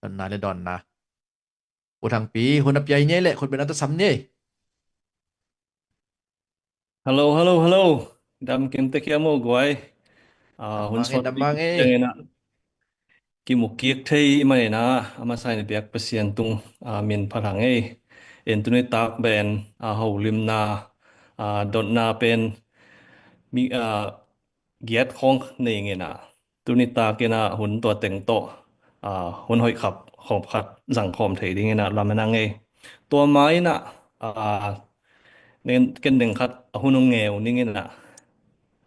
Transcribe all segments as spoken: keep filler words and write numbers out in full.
dotna le dawnna. U Thangpi, hun a piai ni ei le khut beng a tasam ni ei. Hello, hello, hello. Dam kim tek hiam aw guai. Ah, hun sawt ding ciangin ah kimu kik thei i manin ah, a masa in i biak Pasian tung, ah, min phat hang ei. In tuni tak pen, ah, holimna, ah, dotna pen mi, ah, giat khawng nei ing in ah, tuni tak in ah hun tua teng tawh, ah, hun hoih khap khawm khat zang khawm thei ding in ah lam a nang ei. Tua ma in ah, ah, ken deng khat a hun hong ngeu ning in ah,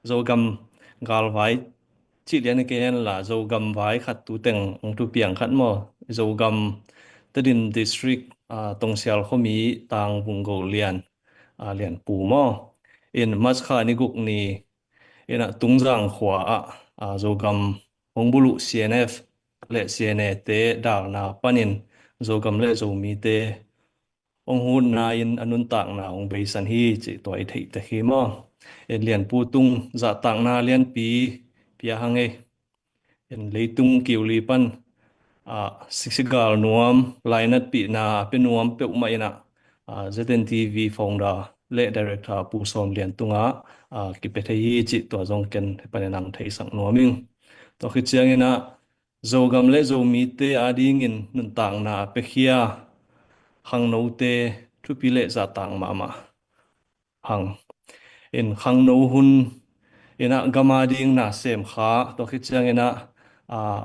Zogam galvai cih lian a kei hen la, Zogam vai khat tu teng hong thupiang khat maw, Zogam Tedim District, ah, Tongsial khuami Tangvung Go Lian, ah, Lianpu maw. In March kha ni guk ni in ah Tungzang khua ah, ah, Zogam hong buluh C N F le C N A te dalna panin Zogam le Zomite hong hutna in a nuntakna hong beisan hi cih tua i theih tek hi maw. In Lianpu tung zahtakna lianpi pia hang ei. In leitung kiuli pan, ah, siksigal nuam, lainatpihna a pia nuam peuhmah in ah, ah, Z N T V founder le director Pu Sawm Lian tungah, ah, kipia thei hi cih tua zong ken hei panin ang theisak nuam ing. Tua khit ciangin ah Zogam le Zomite adingin nuntakna a piakhia khangnote thupi le zahtak mahmah hang. In khangno hun in ah gam ading na sem kha, tua khit ciangin ah, ah,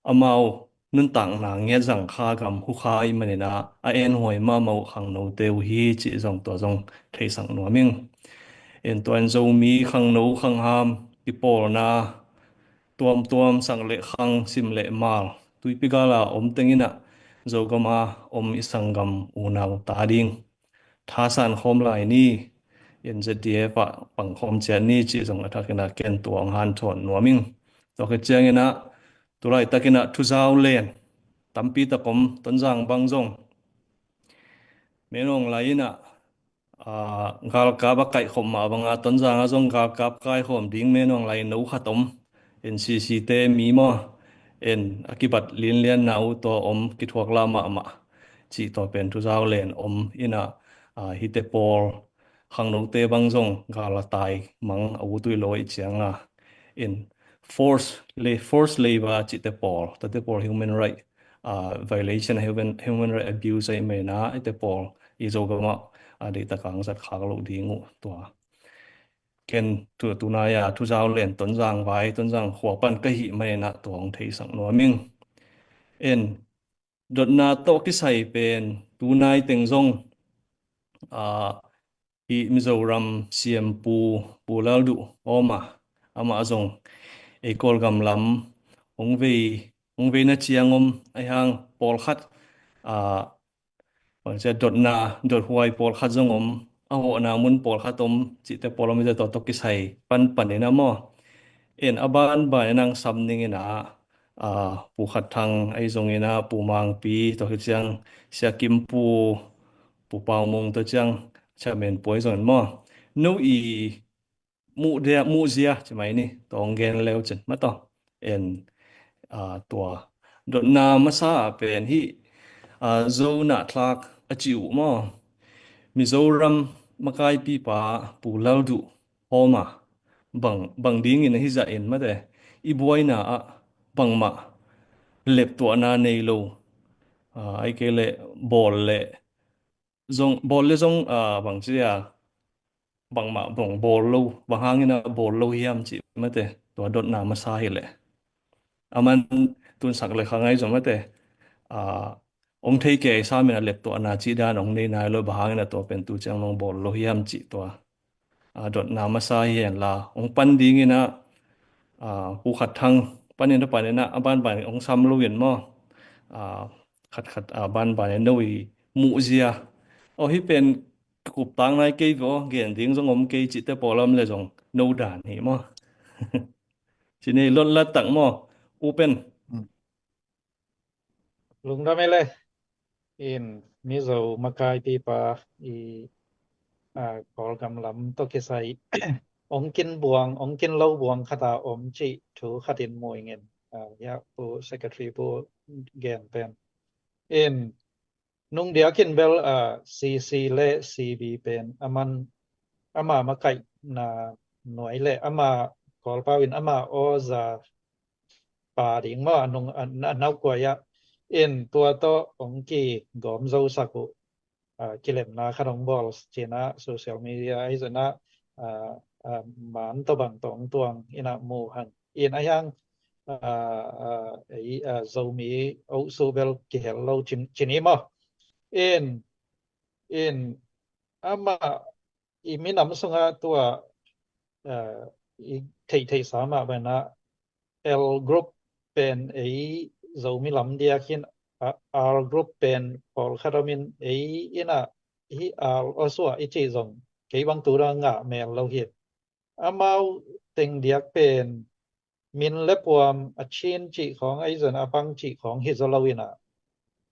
amau nuntakna ngiat zang kha gam hu kha i manin ah a enhuai mahmah uh khangnote uh hi cih zong tua zong theisak nuam ing. In tua in Zomi khangno khangham kipawlna tuamtuam, sak le khang, sim le mal, tuipi gal a om teng in ah Zogam a om i sanggam unau ta ding thasan khawm lai ni, in Z D F ah pang khawm ciat ni cih zong a thak in ah ken tua hong hanthawn nuam ing. Tua khit ciangin ah tulaitak in ah thuzau len tampi tak om, Tonzang bang zong Menawng lai in ah, ah, galkap a kaihkhop mah bang a Tonzang ah zong galkap kaikhawm ding Menawng lai no khat om. In C C te mi maw, in a kibat linlianna uh tua om, kithuak la mahmah cih tua pen thuzau len om in ah, ah, hihte pawl khangnote bang zong gal a tai mang a ut uh hi lo ahih ciang a, in force le, forced labour cihte pawl, tuate pawl human right, ah, violation, human, human right abuse ahih manin ah hihte pawl i Zogam ah, ah, deihtak a hong zat khak loh ding uh tua. Ken tu, tunai a thuzau len Tonzang vai, Tonzang khua pan ka hih manin ah tua hong theisak nuam ing. In dotna tawh kisai pen tunai teng zong, ah, hih Mizoram siampu Pu Lalduh Awma, amah zong ei Kawlgam lam hong vei, hong veina ciang om, ahi hang pawlkhat, ah, bangcia dotna, dothuai pawlkhat zong om, a hawhna mun pawlkhat om cihte pawl om hi zia, tua tawh kisai panpan in ah maw. In a banban in ang sam ning in ah, ah, Pu Khat Thang ahi zongin ah, Pu Mangpi, tua khit ciang Sia Kim Pu, Pu Pau Mung, tua ciang Chairman Pu ahi zongin maw, no i muh dia, muh zia ci mai ni, tua hong gen leu cin mah tawh. In, ah, tua dotna masa ah pen hih, ah, Zo na thlak a ci uh maw, Mizoram makaipipa Pu Lalduh Awma bang, bang dingin ahi zah in mate, i buaina ah bangmah leptuahna nei lo, ah, ahih kei leh bawl le zong, bawl le zong, ah, bangci a, bangmah bang bawl lo, bang hangin a bawl lo hiam cih mate, tua dotna masa hi leh. Aman tun sak le khang ahi zong mate, ah, hong thei kei sam in a leptuahna cih dan hong nei nai lo, bang hangin a tua pen tu ciang nong bawl lo hiam cih tua, ah, dotna masa hi hen la, hong pan dingin a, ah, Pu Khat Thang panin a, panin a, a banban hong sam lo in maw, ah, khatkhat, ah, banban in no i muh zia. Aw, hih pen ka kup tak nai kei ve aw, gen ding zong om kei cihte pawl om le zong no dan hi maw. Ci ni, lotlat tak maw, U Pen. Lungdam ei le. In Mizo makaipipa i, ah, Kawlgam lam tawh kisai ong kin buang, ong kin lo buang khat a om cih thu khat in mu ing in, ah, ya, Pu Secretary Pu gen pen. In nung diakin bel, ah, C C le C B pen aman ama makaihna nuai le ama Kawlpau in ama awza pa ding maw, a nung a, a naukuai ah in tua tawh hong kigawm zosak uh, ah, kilemna khat hong bawl cina social media ahi zona, ah, ah, man tawh bang tawh hong tuang ina mu hang in a hiang, ah, ah, ei, ah, Zomi oh su bel kihel lo cin, cini maw. In, in ama i minam sunga tua, ah, i theihtheihsa mah bana L group pen ei Zomi lam diakin, ah, R group pen pawlkhat omin ei ina hi R awsuah i cih zong kei bang tu dang ngah mel lo hi. Amau teng diak pen min le puam a chin cih khawng ahi zon a pang cih khawng hi zaw lo ina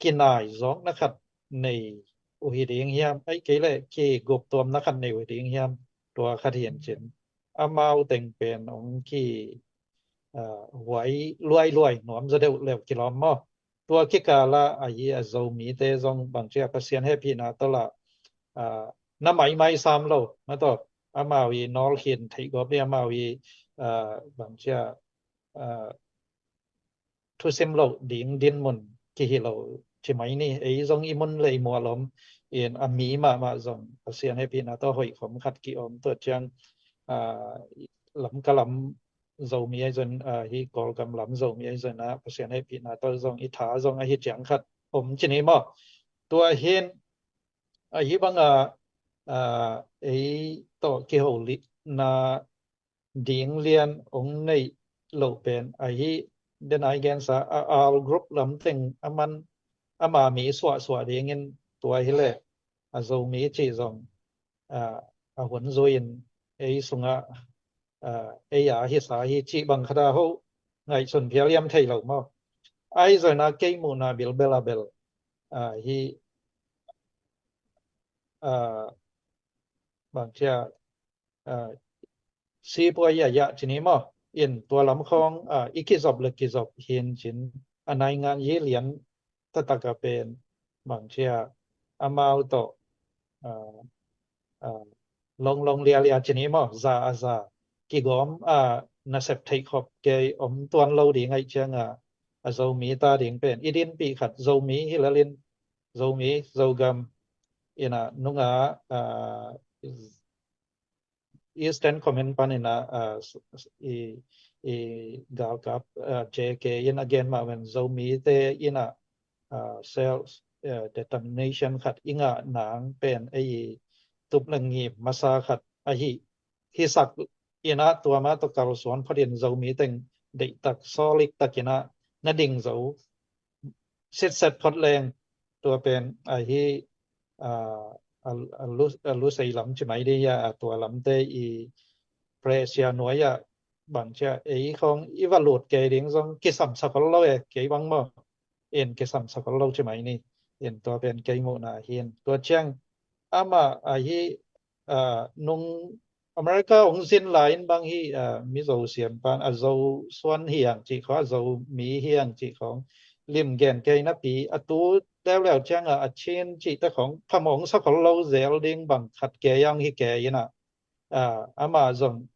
kinai zawkna khat nei uh hi ding hiam, ai kei le kigup tuamna khat nei uh hi ding hiam, tua khat hian cin. Amau teng pen hong ki, ah, huai luailuai nuam zaw deuh leuh kilawm maw. Tua kikala ahi a Zomite zong bangcia Pasian hehpihna tawh la, ah, na maimai sam lo, ma tawh amau i nawlkhin theihgawp ding amau i, ah, bangcia, ah, thusim loh ding dinmun kihi lo ci mai ni. Ei zong i mun le i mual om in a mi mahmah zong Pasian hehpihna tawh hoih khom khat ki-om tua ciang, ah, lam ka lam Zomi ahi zon, ah, hi Kawlgam lam Zomi ahi zon ah Pasian hehpihna tawh zong i tha zong ahi ciang khat om ci ni maw. Tua hin ahi banga, ah, ei tawh kiholihna ding lian hong neih loh pen ahi, den ai gensa a R group lam teng aman ama mi suahsuah dingin tua hi le a Zomi cih zong, ah, a hun zui in ei sungah, ah, ei a hisa hi cih bang khat a ho ngaihsun phial hiam thei lo maw. Ai zoina kei muhna bilbel a bel, ah, hi, ah, bangcia, ah, sipuai yaya ci ni maw. In tua lam khawng, ah, i kizop le kizop hin cin a naingan yi lian taktak a pen bangcia amau tawh, ah, ah, longlong lialia ci ni maw, za a za kigawm, ah, nasep theih khop kei om tuan lo ding aih cianga a Zomi ta ding pen i dinpih khat Zomi hi lalin Zomi Zogam ina nunga, ah, Eastern Command pan ina, ah, s-, s-, i, i galkap, ah, J K in a gen mah ven Zomite ina, ah, self, ah, determination khat i ngah nang pen ei tup le ngim masa khat ahi, hisak ina tua mah tawh kalsuan phot in Zomi teng deihtak sawlik tak ina na ding zo sitset phot leng tua pen ahi, ah, a, a lu, a lu sei lam ci mai ding a, a tua lamte i pressure nuai a bangcia ei khawng i va lut kei ding zong kisam sa khol lo e, kei bang maw. In kisam sa khol lo ci mai ni. In tua pen kei muhna hin. Tua ciang ama ahi, ah, nung America hong zin lai in bang hi, ah, Mizo siam pan a Zo suan hiang cih khawng, a Zo mi hiang cih khawng lim gen kei napi a tu leuleu cianga a Chin cihte khawng phamawng sa khol lo zel ding bang khat kei ang hi kei ina, ah, ama zong,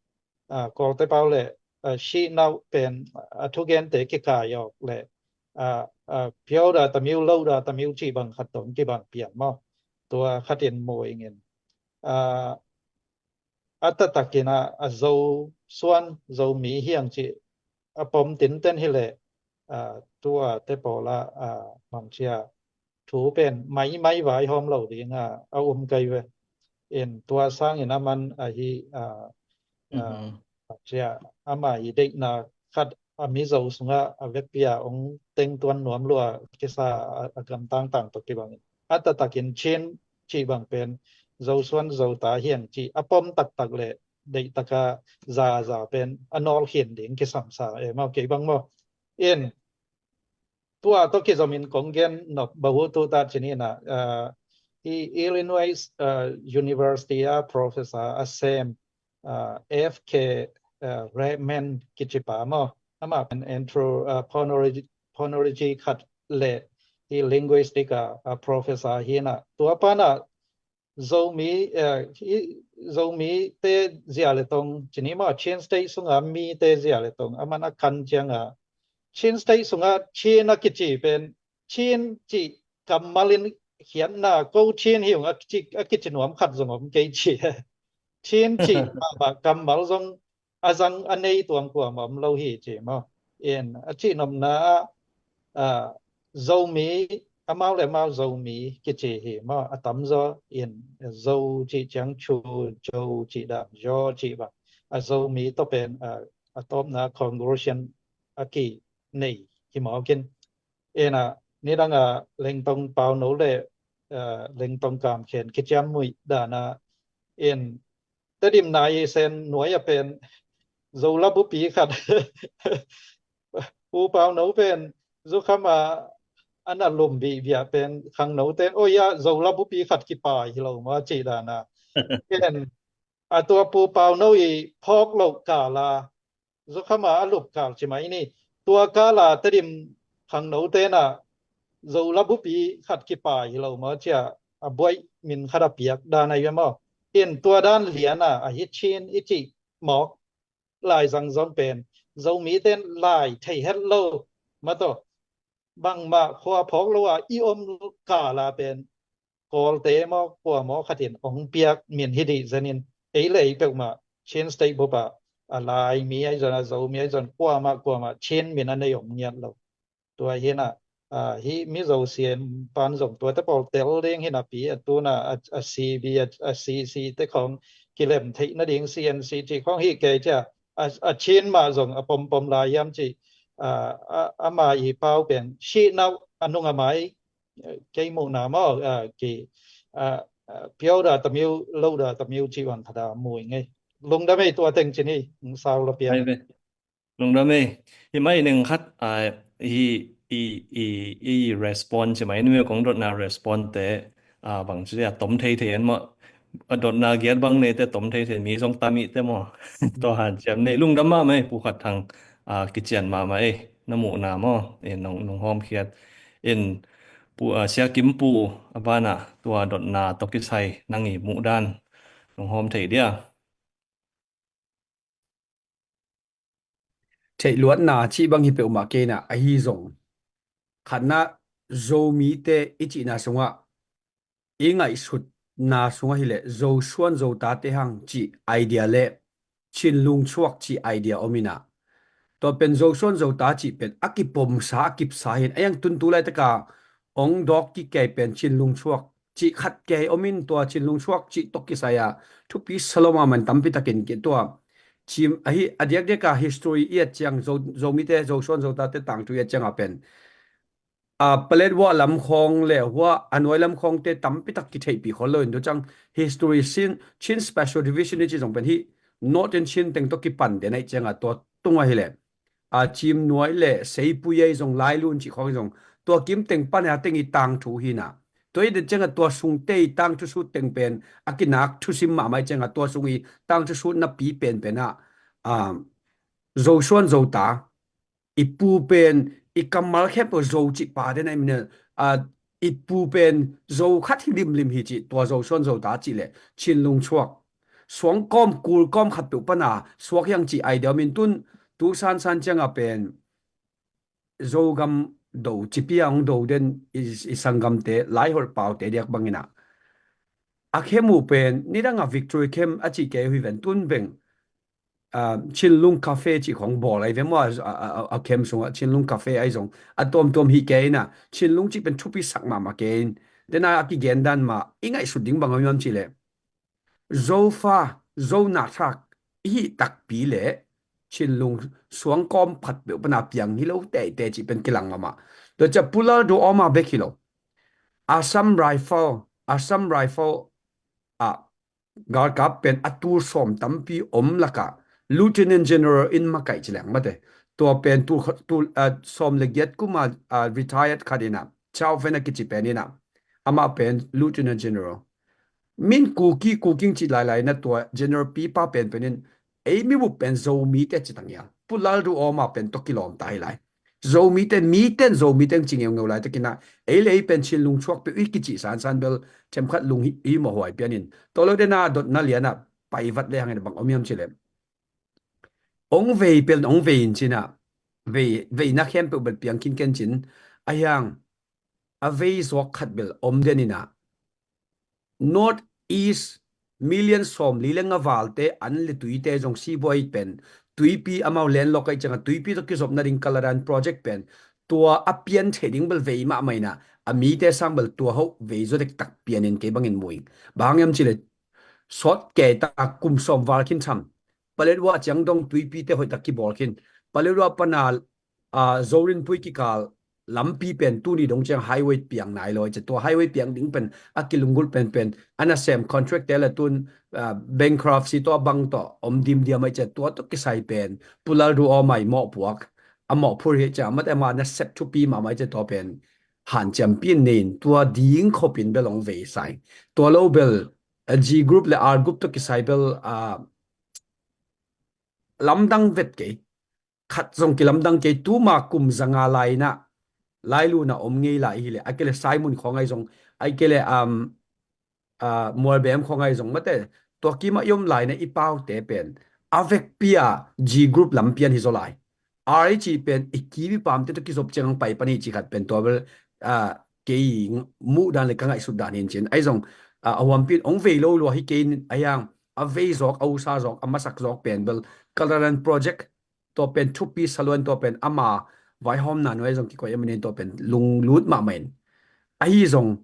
ah, Kawlte pau le, ah, sihnauh pen a thugente kikai awk le, ah, ah, pure da tamiu, lo da tamiu cih bang khat tawh kibang pian maw. Tua khatin mu ingin, ah, a taktakin a, a Zo suan Zo mi hiang cih a pom tinten hi leh, ah, tua te pawla, ah, bangcia thu pen maimai vaihawm lo dinga a um kei ve. In tua sangin a man ahi, ah, ah, bangcia ama i deihna khat a Mizo sungah a vekpi a hong tengtuan nuam lua kisa a, a gamtang tang tawh kibangin a taktakin Chin cih bang pen Zo suan Zo ta hiang cih a pom taktak le deihtaka zaza pen a nawlkhin ding kisamsa e maw kei bang maw. In tua tawh kizomin kong gen nop bahu tuta cini na, ah, i Illinois, ah, University a professor a sem, ah, F K, ah, Redman kici pa maw. Ama pen anthro-, ah, phonology, phonology khat le hi linguistic a, a professor hi na, tua pana Zomi, eh, hi, Zomi te zia le tong, cini ma Chin State sunga mi te zia le tong, aman a kan cianga Chin State sunga Chin a kici pen, Chin ci kammal in khiatna, ko Chin hi ung a kici, a kici nuam khat zong om kei ci. Chin ci mama kammal zong a zang a nei tuang kuama om lo hi ci maw. In a ci nopna ah, ah, Zomi, amau le amau Zomi kici hi maw, a tamzaw in Zo ci ciang Chu, Zo ci dan, Zo ci bang. A Zomi tawh pen, ah, a tawpna congregation a ki nei hi mawk in. Ena, nidanga Lengtong Pauno le, ah, Lengtong Kamkhen kiciam muih dana in Tedim nai sen nuai a pen Zo labupi khat. Pu Pauno pen zukhama ana lum bihbia pen khangno ten, oi ya, Zo labupi khat kipai hi lo maw ci dana. Ken a tua Pu Pauno i phawk lo kala zukhama a lup kal ci mai ni. Tua kala Tedim khangno tena Zo labupi khat kipai hi lo maw cia, a buai min khat a piak dan ai ve maw. In tua dan liana a hi Chin i ci mawk lai zang zong pen Zomi ten lai thei het lo maw tawh. Bangmah khua phawk lo a i om kala pen Kawlte maw, kua maw khatin ong piak min hi dih zenin, ei le ei peuhmah Chin State bupa a Laimi ahi zon, a Zomi ahi zon, kuamah kuamah Chin min a nei om ngiat lo. Tua hina, ah, hi Mizo siam pan zong tuate pawl tel ding hina pi a tuna a, a C B, a, a C C te khong kilem theih nading C N C ci khong hi kei cia, a, a Chin mah zong a pompom lai hiam ci, ah, a, ama i pau pen sihnau a nung a mai, kei muhna maw, ah, ki, ah, ah, piau da tamiu, lo da tamiu ci wan thada mui ngei. Lungdam ei tua teng cini, sau la piang. Ai ve. Lungdam ei. Hi mai neng khat, ah, hi, i, i, i respond ci mai ni mi kong dotna respond te, ah, bang ci a tom thei thei en maw. A dotna giat bang nei te tom thei thei mi zong tam i te maw. Tua hanciam nei. Lungdam mahmah ei, Pu Khat Thang, ah, kician mahmah ei. Na muhna maw. Eh, nong, nong hawmkhiat. In Pu, ah, Sia Kim Pu a banah tua dotna tawh kisai nang i muhdan nong hawm thei dia. Theihluatna cih bang hi peuhmah kei na ahi zong. Khatna Zomite i cihna sungah i ngaihsutna sungah hileh Zosuan Zotate hang cih idea le Chin lungchuak cih idea om inah. Tua pen Zosuan Zota cih pen a kipomsa, a kipsa hin. A yang tuntu laitaka ong dawk kikei pen Chin lungchuak cih khat kei om in tua Chin lungchuak cih tawh kisai-a thupi saloma man tampi takin ki tua. Cim ahi a diakdiaka history i et ciang Zo, Zomite, Zosuan Zotate tangthu i et cianga pen a palet hua lam khawng le hua a nuai lam khawngte tampi tak kitheihpih khol lo in tu ciang history sin Chin Special Division i ci zong pen hi Northern Chin teng tawh kipan den aih cianga tua tunga hileh a cim nuai le seipui ei zong lailun cih khawng ei zong tua kim teng pan a teng i tangthu hina. Tua i den cianga tua sungte i tangthu sut teng pen a kinak thusim mahmah i cianga tua sung i tangthu sut napi penpen ah, a, Zosuan Zota i pu pen i kammal khempeuh Zo cih pa den a i minel, a, i pu pen Zo khat hi limlim hi cih tua Zosuan Zota cih le Chin lungchuak. Suangkawm kulkawm khat peuh pana suak hiang cih idea om in tun tu sansan cianga pen Zogam do cipi a hong do den i, i sanggamte Laiholh paute diak bangina. A khem uh pen nidanga Victory Camp a cih kei uh hi ven tun beng, ah, Chinlung Cafe cih khong bawl ahi ve maw a, a, a, a khem sungah Chinlung Cafe ahi zong a tuamtuam hi kei ina Chinlung cih pen thupi sak mahmah kei in. Dena a kigen dan mah i ngaihsut ding bang a miam cih leh Zofa, Zo nathlak i hih takpi le Chinlung suangkawm khat peuh pana piang hi lo teitei cih pen kilang mahmah. Tua ciah Pu Lalduh Awma bek hi lo. Assam Rifle, Assam Rifle ah galkap pen a tul sawm tampi om lakah Lieutenant General in makaih ci leng mate. Tua pen tul, tul, ah, sawm le giat kuma, ah, retired khat ina, Chau Fen a kici pen ina. Amah pen Lieutenant General. Min Kuki, Kuking cih lailai na tua General pipa penpen in ei mibup pen Zomite ci tang ia. Pu Lalduh Awma pen tawh kilawm ta hi lai. Zomite, mite in Zomite ci ngeungeu laitakin ah, ei le ei pen Chin lungchuak peuh i kicih sansan bel themkhat lung hi, hi mawh huai pianin. Tua lo dena dotna lianah paivat le hangin bang om hiam cileh. Ong vei pel ong vei in cinah, vei, veina khempeuh bel piang khin ken cin, a hiang, a vei zuak khat bel om den inah, North East million sawm li le nga valte an le tuite zong sibuai pen, tuipi amau landlock ahi cianga tuipi tawh kizopna ding Kaladan project pen, tua a pian thei ding bel vei mahmah inah, a mite sang bel tua hoh vei zaw dektak pianin kei bangin muing. Bang hang hiam cileh, sawt kei ta kum sawm val khin tham. Paletwa ciang dong tuipite hoihtak kibawl khin. Paletwa pana, a, Zorinpui kikal lampi pen tuni dong ciang highway piang nai lo. Tua highway piang ding pen a kilunggulh penpen a nasem contract te le tun, a, bankruptcy tawh a bang tawh om dimdiam ahi cia tua tawh kisai pen Pu Lalduhoma i mawhpuak a mawhphur hi cia mate ma nasep thupi mahmah ahi cia tua pen hanciam pin nein tua ding khopin bel ong vei sai. Tua lo bel, a, G group le R group tawh kisai bel, a, lamdang vet kei. Khat zong kilamdang kei, tuma kum zanga laina lailuna om ngei lai hileh, a kele Simon khawng ai zong, a kele, um, uh, Mualbem khawng ai zong mate, tua kima i om laina i paute pen a vekpia G group lampian hi zaw lai. R H pen i kiwi pamte tawh kizop ciang pai pan hi ci khat pen tua bel, a, kei muh dan le ka ngaihsut dan hin cin. Ai zong, a, a huampin ong vei lo lua hi kei a hiang a vei zawk, a usa zawk, a masak zawk pen bel Kaladan project tua pen thupi saluan tua pen ama vaihawmna nuai zong kikoih emanin tua pen lunglut mahmah in. Ahi zong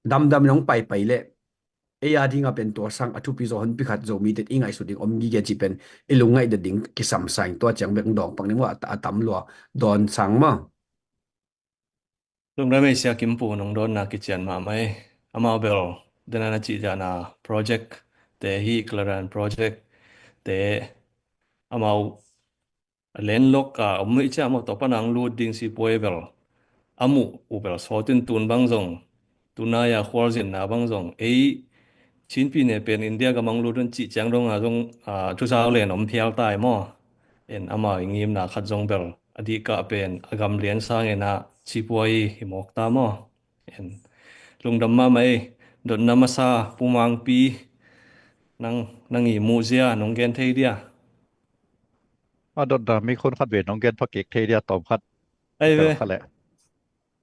damdam in ong paipai leh ei a dinga pen tua sang a thupi zaw honpi khat Zomite i ngaihsut ding om gige ci pen i lungngaih det ding kisam saing tua ciang bek dawng pak ning uh a, a tam lua dawn sang maw. Lungdam ei Sia Kim Pu, nong dawnna kician mahmah ei. Amau bel dena na cih dana project te hi, Kaladan project te amau a landlock a om hi cia amau tawh pana ang lut ding sipuai bel a muh uh bel sawtin tun bang zong, tunai a khualzinna bang zong, ei Chinpi ne pen India gam ang lut un cih ciang donga zong, a, thusau len om phial tai maw. En amau i ngimna khat zong bel a dihkah pen a gam lian sangin ah sipuai hi mawk ta maw. En lungdam mahmah ei. Dotna masa Pu Mangpi, nang, nang i muhzia nong gen thei dia? A dotna mi khun khat ve nong gen phakik thei dia tawm khat. Ai ve. Khat leh.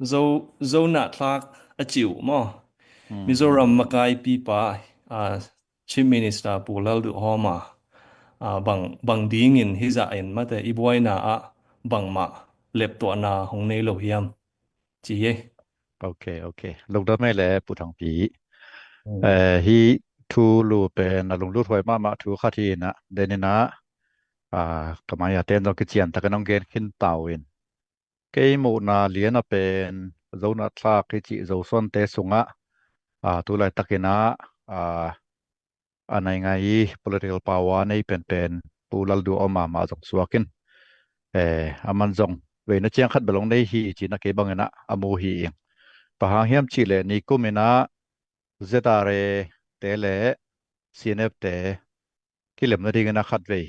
Zo, Zo Nat Thlak a cih uh maw. Hmm. Mizoram makaipipa, a, Chief Minister Pu Lalduhoma, a, bang, bang dingin hizah in mate i buaina ah bangmah leptuahna hong nei lo hiam? Ci hi. Ok, ok. Lungdam ei le Pu Thangpi. Hmm. Eh, hi thu lu pen a lunglut huai mahmah thu khat hi inah, deninah, a, kamai a ten zong kician takin ong gen khin tau in. Kei muhna liana pen Zo Nat Thlak i cih Zosuante sungah, a, tulai takinah, a, a nai ngai i political power nei penpen Pu Lalduhoma mah zong suakin. Eh, aman zong veina ciang khat bel ong nei hi cina kei banginah a mu hi ing. Bang hang hiam cihleh nikum inah Z R A te le C N F te kilemna dingin a khat vei,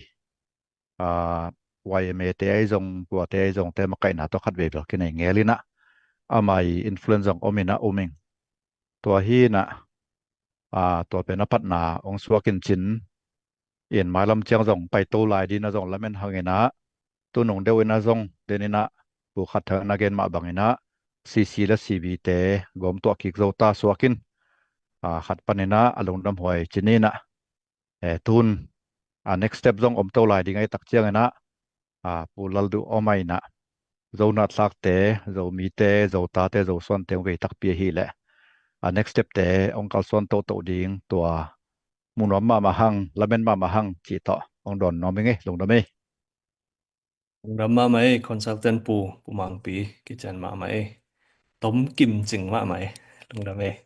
a, Y M A te ai zong, tuate ai zong te makaihna tawh khat vei bel kinei ngel inah amah i influence zong om inah um ing. Tua hi inah, a, tua pen a patna ong suakin cin in mailam ciang zong paito lai dina zong lamen hang inah tunung deuh inah zong deninah pu khat thang na gen mah banginah C C le C B te gawmtuah kik zo ta suakin, a, khat paninah a lungdam huai cin inah. Eh, tun, a, next step zong om to lai ding ahi tak cianginah, a, Pu Lalduhoma inah Zo Nat Thlakte, Zomite, Zotate, Zosuante hong vei takpi ahileh a next step te hong kalsuan toto ding tua mu nuam mahmah hang, lamen mahmah hang cih tawh hong dawn nuam ing ei, lungdam ei. Lungdam mahmah ei, consultant pu, Pu Mangpi, kician mahmah ei. Tom kim cing mahmah ei. Lungdam ei.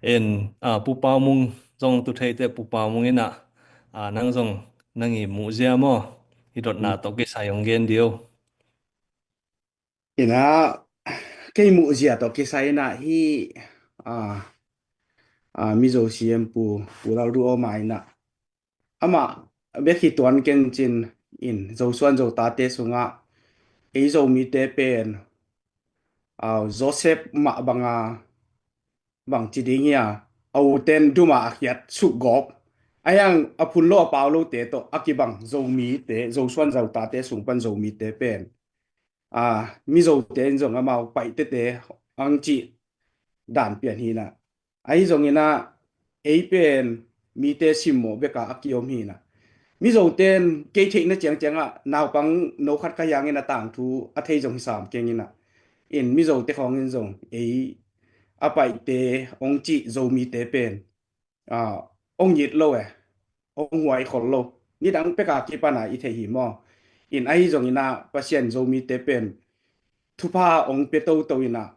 En, a, Pu Pau Mung zong tu theite Pu Pau Mung inah, a, nang zong nang i muhzia maw, i dotna tawh kisai hong gen dio. Inah, kei muhzia tawh kisai inah hi, a, a, Mizo C M Pu, Pu Lalduhoma inah amah bek hi tuan kencin in Zosuan Zotate sungah ei Zomite pen, ah, Joseph mah banga bang ci ding hia, a uten duma a khiat sukgawp. A hiang a phun lo a pau lote tawh a kibang Zomite, Zosuan Zotate sung pan Zomite pen, ah, Mizote in zong amau Paitete ang cih dan pian hi na. Ahi zongin ah ei pen mite simmawh beka a kiom hi na. Mizote in kei theihna ciangciangah naupang no khat ka hiangin a tangthu a thei zong hi sam keng in ah. In Mizote khawngin zong ei a Paite ong cih Zomite pen, ah, ong it lo e, ong huai khol lo. Nidang peka kipana i thei hi maw? In ahi zongin ah Pasian Zomite pen thupha ong pia toto in ah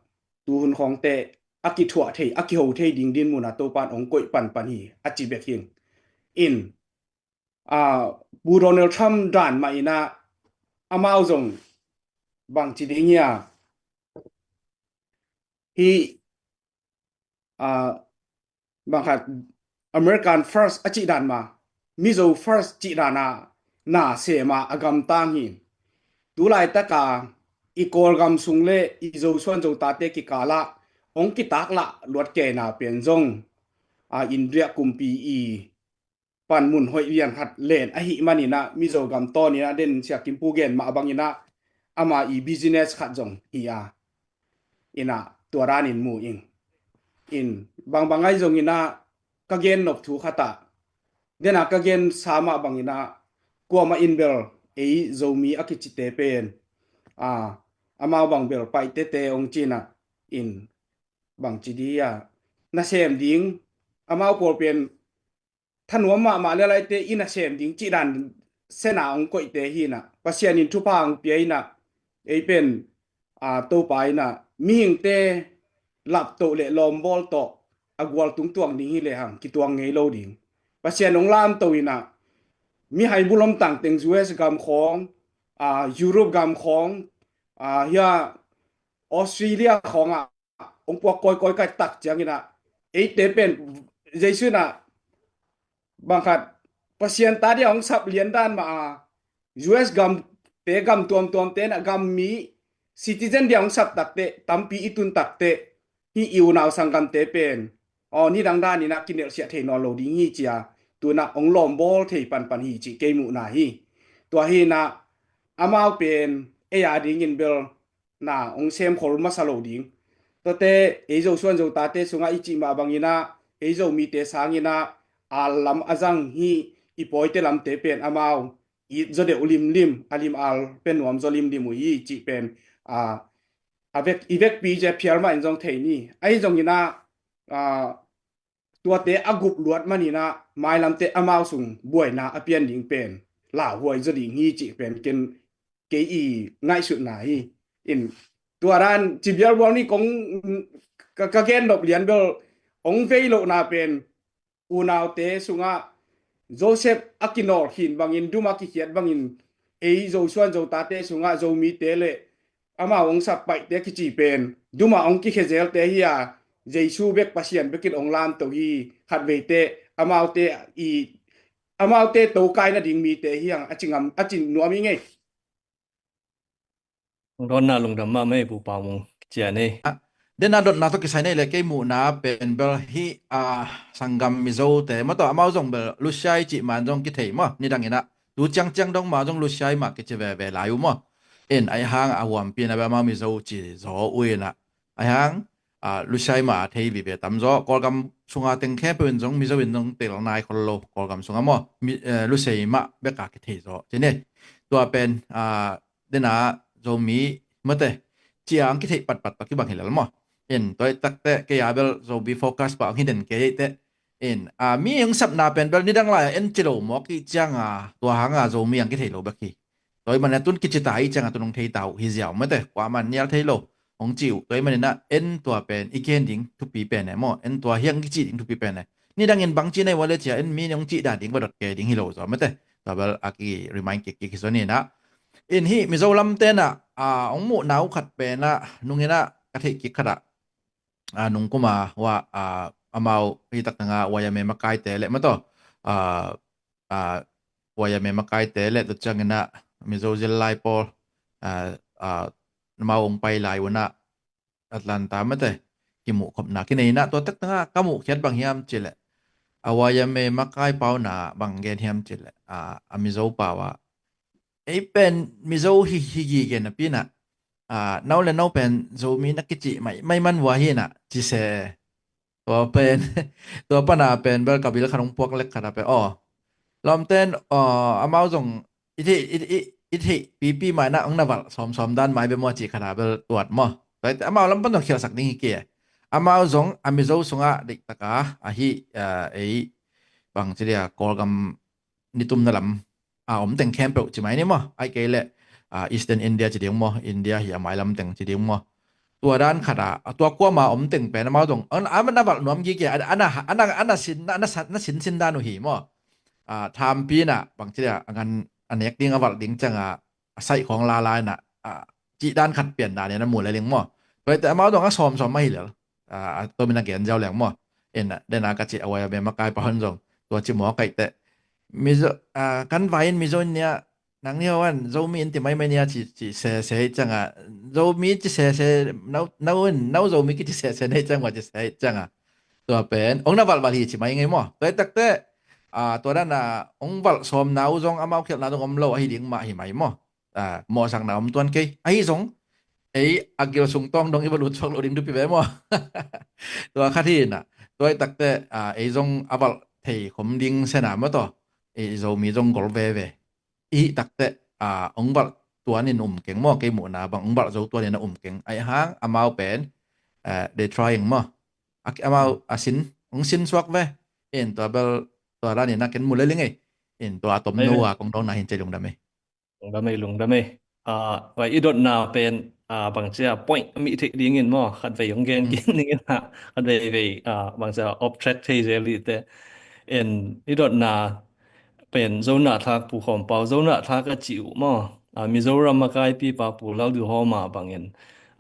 tuhun khawngte a kithuah thei, a kiho thei ding dinmun ah Topan ong koih panpan hi a ci bek hing. In, ah, Pu Donald Trump dan mah in ah amau zong bang ci ding hia, hi, ah, bang khat American first a cih dan mah, Mizo first cih dan a na sem a a gamtang hi. Tulaitaka i Kawlgam sung le i Zosuan Zotate kikalah ong kitaklah luat kena pen zong, ah, India kumpi i panmun hoih lian khat len ahih manin ah Mizo gam tawnin ah den Sia Kim Pu gen mah bangin ah ama i business khat zong hi a, in ah tua danin mu ing. In bangbang ahi zongin ah ka gen nop thu khat ah, den ah ka gen sa mah bangin ah kuamah in bel ei Zomi a kicite pen, ah, amau bang bel Paitete ong ci in ah, in bang ci ding hia, nasem ding, amau pawl pen thanuam mahmah le laite i nasem ding cih dan sena ong koihte hi na. Pasian in thupha ong pia hi na. Ei pen, ah, Topa in ah mihingte laptoh le lawmbawl tawh a gual tungtuang ding hi lehang kituang ngei lo ding. Pasian ong lamto in ah mihai bulom tangteng U S gam khawng, ah, Europe gam khawng, ah, hia Australia khawngah ong puak kawikawi ka tak ciangin ah eite pen Jesu in ah bang khat Pasian ta dia ong sap lian dan mah a, U S gamte gam tuamtuamte in ah gam mi citizen dia ong sap takte, tampi i tun takte, hi i unau sanggamte pen, aw, nidang danin ah kinelhsiah thei nawn lo ding hi ci a, tu in ah ong lawmbawl thei panpan hi cih kei muhna hi. Tua hi in ah amau pen ei a dingin bel na ong semkhol masa lo ding. Tuate ei Zosuan Zotate sungah i cih mah bangin ah ei Zomite sangin ah al lam a zang hi, i pawite lamte pen amau it zaw deuh limlim, a lim al pia nuam zaw limlim uh hi cih pen, ah, a vek, i vekpi zia phial mah in zong thei ni. Ahi zongin ah, ah, tuate a gup luat manin ah mailamte amau sung buaina a pian ding pen lauhuai zaw ding hi cih pen ken kei i ngaihsutna hi. In tua dan ci bialbual ni kong ka, ka gen nop lian bel ong vei lohna pen unaute sungah Joseph a kinawl khin bangin, duma kikhiat bangin, ei Zosuan Zotate sungah Zomite le amau ong sap Paite kici pen duma ong kikhia zelte hi a, Jesu bek Pasian bekin ong lamto hi. Khatveite amaute i, amaute tokai nading mite hi ang a ci ngam, a ci nuam i ngei. Donna lungdam mahmah ei Pu Pau Mung, cian ei. Ah, dena dotna tawh kisai nei le kei muhna pen bel hi, ah, sanggam Mizote maw tawh amau zong bel Lusiai cih man zong kithei maw, nidangin ah tu ciangciang dong mah zong Lusiai mah kici veve lai uh maw. In ahi hang a huampi in a bel amau Mizo ci zaw uh in ah, ahi hang, ah, Lusiai mah a thei vive tamzaw. Kawlgam sunga teng khempeuh in zong Mizo in zong tel nai khol lo Kawlgam sunga maw. Mi, eh, Lusiai mah bek a kithei zaw ci ni. Tua pen, ah, dena Zomi mate cia ang kitheih patpat tawh kibang hi lel maw. In tua i takte kei a bel Zomi focus pa ang hi den kei te. In, ah, mi ang sapna pen bel nidang lai a en ci lo mawk i cianga tua hanga Zomi ang kithei lo bek hi. Tua i man a tun kici ta i cianga tun ang thei ta uh hi ziau mate, kua man nial thei lo hong ci uh. Tua i man in ah en tua pen i ken ding thupi pen e maw, en tua hiang kici ding thupi pen e. Nidangin bang ci nei ua le cia en mi nong cih dan ding va dot kei ding hi lo zaw mate. Tua bel a ki remind kik kik hi zaw ni na. In hih Mizo lamte na, ah, ong muhna uh khat pen ah nungin ah ka theih kik khat ah, ah, nungkuma ua, ah, amau hih tak tanga Y M A makaite le maw tawh, ah, ah, Y M A makaite le tua ciangin ah Mizo zillai pawl, ah, ah, amau hong pai lai un ah Atlanta mate kimuh khopna kinei in ah, tua taktak ah ka muh khiat bang hiam cih leh, a Y M A makai pau in ah bang gen hiam cih leh, ah, a Mizo pau ah, ei pen Mizo hi, hi gige napi in ah, ah, no le no pen Zomi na kici mai, mai man uh ahi in ah, ci se. Tua pen, tua pan a pen bel ka bil khat hong puak lek khat a pen, aw, lawmten, aw, amau zong i theih, i, i, i theih pipi mah in ah hong na valh sawmsawm dan mai bia maw, cih khat a bel tuat maw. Tua hi teh amau lam pan zong khialhsak ding hi kei. Amau zong a Mizo sungah deihtak a, ahi, ah, ei, bang ci dia, Kawlgam nitumna lam a om teng khempeuh ci mai ni maw. Ahih kei leh, ah, Eastern India ci ding maw, India hi a mailam teng ci ding maw. Tua dan khat a, tua kuama om teng pen amau zong, an, an, na valh nuam gige, an, an, an, an, an na sin, na, na, na sinsin dan uh hi maw. Ah, thampi in ah, bang ci dia, a ngan a nek ding a valh ding ciang a, a saih khawng lala in ah, ah, cih dan khat pian dan in a mu le ling maw. Tua hi teh amau zong a sawmsawm ahi lel. Ah, a tomin a gen ziau leng maw. In ah, den a ka cih a Y M A makai pau in zong tua ci maw, ka hih teh. Mizo, ah, kan vai in Mizo in nia, nang ni hau an Zomi in ti maimai nia, ci, ci sese hi ciang a, Zomi ci sese, no, no in, no Zomi kici sese nei ciang ua, ci se hi ciang a. Tua pen hong na valhvalh hi ci mai ngei maw. Tua hi tak teh, ah, tua dan a hong valh sawmna uh zong amau khialhna zong om lo, ahi ding mah hi mai maw. Ah, mawhsakna om tuan kei. Ahi zong, ei a gil sung tawng dong i va lut suak loh ding thupi ve maw. Tua khat hi in ah, tua hi tak teh, ah, ei zong a valh thei khom ding se na maw taw. Ei Zomi zong gol veve. I hih tak teh, ah, hong valh tuan in um keng maw, kei muhna bang hong valh zo tuan in a um keng. Ahih hang amau pen, ah, they trying maw. A, amau a sin, hong sin suak ve. In tua bel, tua dan in a ken mu le ling ei. In tua a tom no a kong dawngna hi in, ci lungdam ei. Lungdam ei, lungdam ei. Ah, vai, i dotna pen, ah, bang ci a point a mih theih ding in maw, khat vei hong gen kik ding in ah, khat vei vei, ah, bang ci a off track thei zel hi teh. En, i dotna pen Zo Nahthlak, Pu Khawm Pau, Zo Nahthlak a cih uh maw. Ah, Mizoram makaipipa Pu Lalduhawma bang in,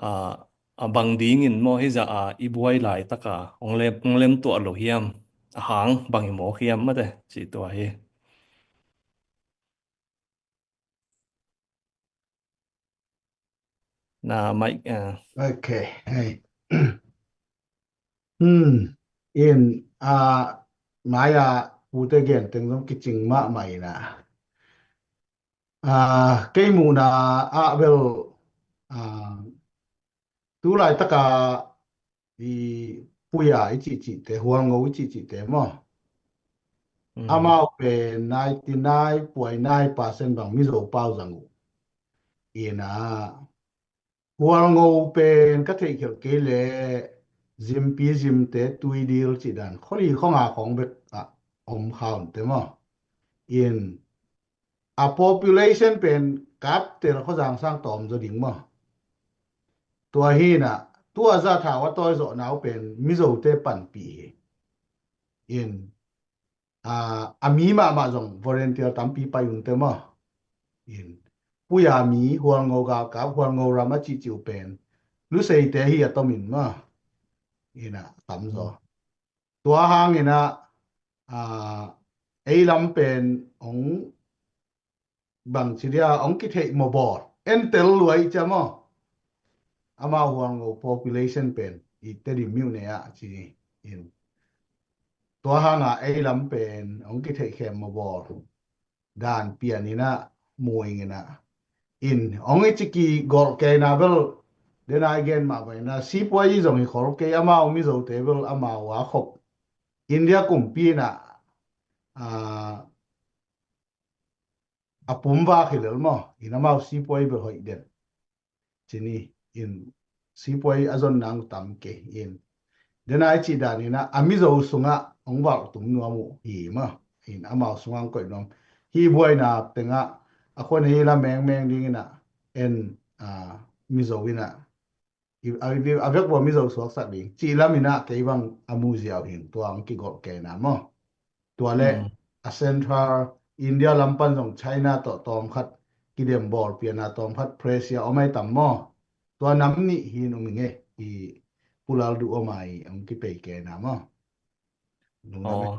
ah, a bang ding in maw, hi zah a i buai laitak a hong lem, hong lem tuah lo hiam, a hang bang hi mawk hiam mate, cih tua hi. Na mai, ah. Ok. Hey. Hmm. In, ah, mai a pute gen teng zong kicing mahmah in ah. Ah, kei muhna ah bel, ah, tu laitak a i Puya i cihcihte, Hualngo i cihcihte maw. Mm. Amau pen ninety nine point nine percent bang Mizo pau zang uh. In ah, Hualngo pen ka theih khialh kei leh Zimpi Zimte, Tuidil cih dan, Khawli Khawnga khawng bek ah om kha un teh maw. In a population pen Kaptel, Khawzangsang tawm zaw ding maw. Tua hi in ah, tua zah thau a tawi zawhna uh pen Mizote panpih hi. In, ah, a mi mahmah zong volunteer tampi pai un teh maw. In, Puya mi, Hualngo galkap, Hualngo ram a cihcih uh pen Luseite hi a tom in maw. In ah, tam zaw. Tua hang in ah, ah, ei lam pen hong bang ci dia, hong kitheih mawbawl. Entel luai cia maw. Amau Hualngo population pen i Tedim myone ah ci in. Tua hang a ei lam pen hong kitheih khem mawbawl dan pian in ah, mu ing in ah. In, hong i ci kigolh kei na bel, den a i gen mah bang in ah, sipuai i zong hi khol kei, amau Mizote bel amau a khop. India kumpi in ah, ah, a pum vak hi lel maw, in amau sipuai bel hoih den. Ci ni, in sipuai a zon nang tam kei in. Den a i cih dan in ah, a Mizo sungah hong valh tum nuam uh hi maw. In amau sungah hong koih nuam. Hih buaina tengah, a khua nei la mengmeng ding in ah, en, ah, Mizo in ah. I, a, a vek bua Mizo suaksak ding. Cih lam in ah kei bang a mu ziau hing, tua hong kigolh kei na maw. Tua le, mm, a Central India lam pan zong China tawh tawm khat kidem bawl pian a, tawm khat pressure om ai tam maw. Tua nam nih hi in um ing e, i Pu Lalduhawma i hong kipei kei na maw. Lungdam e. Aw,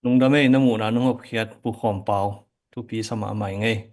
lungdam e, na muhna nong hopkhiat Pu Khawm Pau. Thupi sa mahmah ing e.